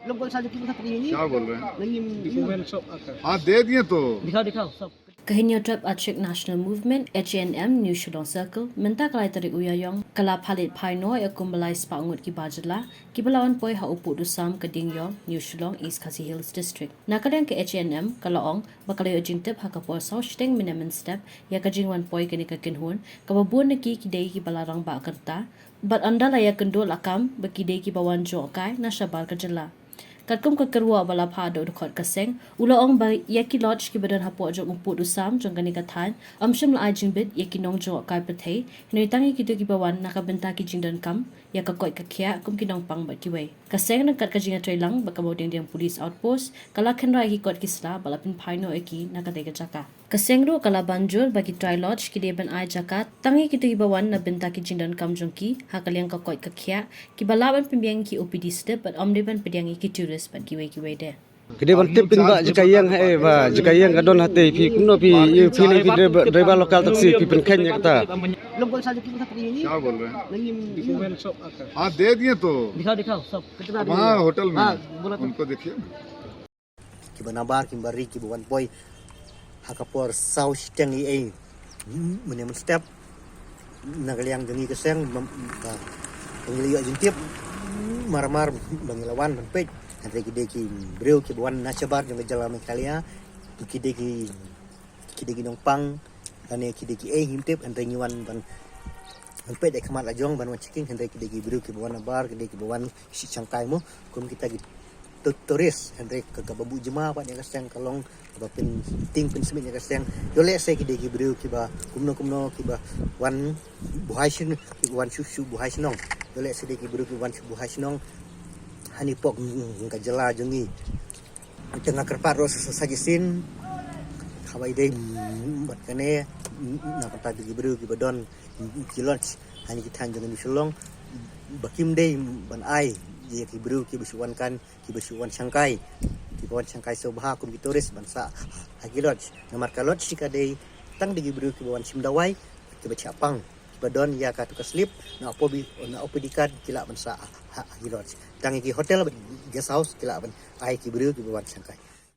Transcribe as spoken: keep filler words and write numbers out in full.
लोग कौन सा जो कि मतलब ये नहीं क्या बोल रहे हैं? नहीं, ये हाँ, दे दिए तो। दिखाओ, दिखाओ सब। Ka Hynñiewtrep Achik National Movement, H A N M, New Shillong Circle mynta ka lai tarik u Ïaïong ka la phalit phai noh ïa kumba lai spah ngut ki bar jylla kiba la wan poi ha u pud u sam ka Dingïong, New Shillong, East Khasi Hills District. Na ka liang ka H A N M ka la ong ba ka la ïoh jingtip ha ka por saw shiteng mynne mynstep ïa ka jingwan poi kane ka kynhun kaba bun na ki ki dei kiba la rangbah ka rta bad ynda la ïakynduh la kam ba ki dei kiba wan jngohkai na shabar ka jylla. Katkum ka kyrwoh ba la phah da u dkhot ka seng, u la ong ba ïa ki lodge kiba don hapoh jong u pud u sam jong kane ka thaiñ ym shym la ai jingbit ïa ki nongjngohkai pyrthei, hynrei tang ïa kito kiba wan na ka bynta ki jingdonkam ïa ka koit ka khiah kum ki nongpang bad kiwei. Ka seng ryngkat ka jingïatreilang bad ka Mawdiangdiang Police Outpost ka la kynrad ïa ki kot ki sla bad la pynphai noh ïa ki na katei ka jaka. Ka seng ruh ka la ban jur ba ki Tri Lodge ki dei ban ai jaka tang ïa kito kiba wan na bynta ki jingdonkam jong ki ha ka liang ka koit ka khiah, kiba lah ban pynbiang ïa ki O P D slip bad ym dei ban pdiang ïa ki tourist bad kiwei kiwei de. Ki dei ban tip pynbha jaka ïeng ha, eh, ba jaka ïeng ka don hatei, phi kumno phi, eh, phi lei phi driver, driver local taxi, phi pynkheiñ ïa kata. लोग कौन सा जो कि मतलब ये नहीं क्या बोल रहे हैं? नहीं, ये हाँ, दे दिए तो। दिखाओ, दिखाओ सब। कितना हाँ, होटल में। हाँ, बोला तो। उनको देखिए ना। Kiba nabar, kiba ri, kiba wan poi ha ka por saw shiteng ïa ei mynne mynstep na ka liang jong ngi ka seng, ba ngi la ïoh jingtip marmar ba ngi la wan ban peit. Hynrei ki dei ki briew kiba wan na shabar jong ka jylla Meghalaya, ki dei ki, ki dei ki nongpang lane ki dei ki ei ngim tip, hynrei ngi wan ban ban peit da ka mat la jong, ban wan checking, hynrei ki dei ki briew kiba wan nabar, ki dei kiba wan shangkai mo kum kita ki tourist, hynrei ka, kaba buh jingma pat ïa ka seng ka long ba pyntieng pynsmit ïa ka seng. Ïoh lehse ki dei ki briew kiba kumno kumno kiba wan buhai shnong, kiba wan shu shu buhai shnong. Ïoh lehse dei ki briew kiba wan shu buhai shnong. Hani pok ka jylla jong ngi. Te nga kyrpad ruh sa, sa, sa ki sien haba ïadei bad kane, na ka bynta ki briew kiba don ki lodge hani ki thaiñ jong ngi Shillong, ba kim dei ban ai ïa ki briew kiba shu wan kan, kiba shu wan shangkai, kiba wan shangkai sngewbha kum ki tourist ban sah ha ki lodge. Namar ka lodge ka dei tang da ki briew kiba wan shim dawai, kiba shah pang, kiba don ïa katu ka slip na O P D, na O P D card ki lah ban sah ha, ha ki lodge. Tang ïa ki hotel bad guest house ki lah ban ai ki briew kiba wan shangkai.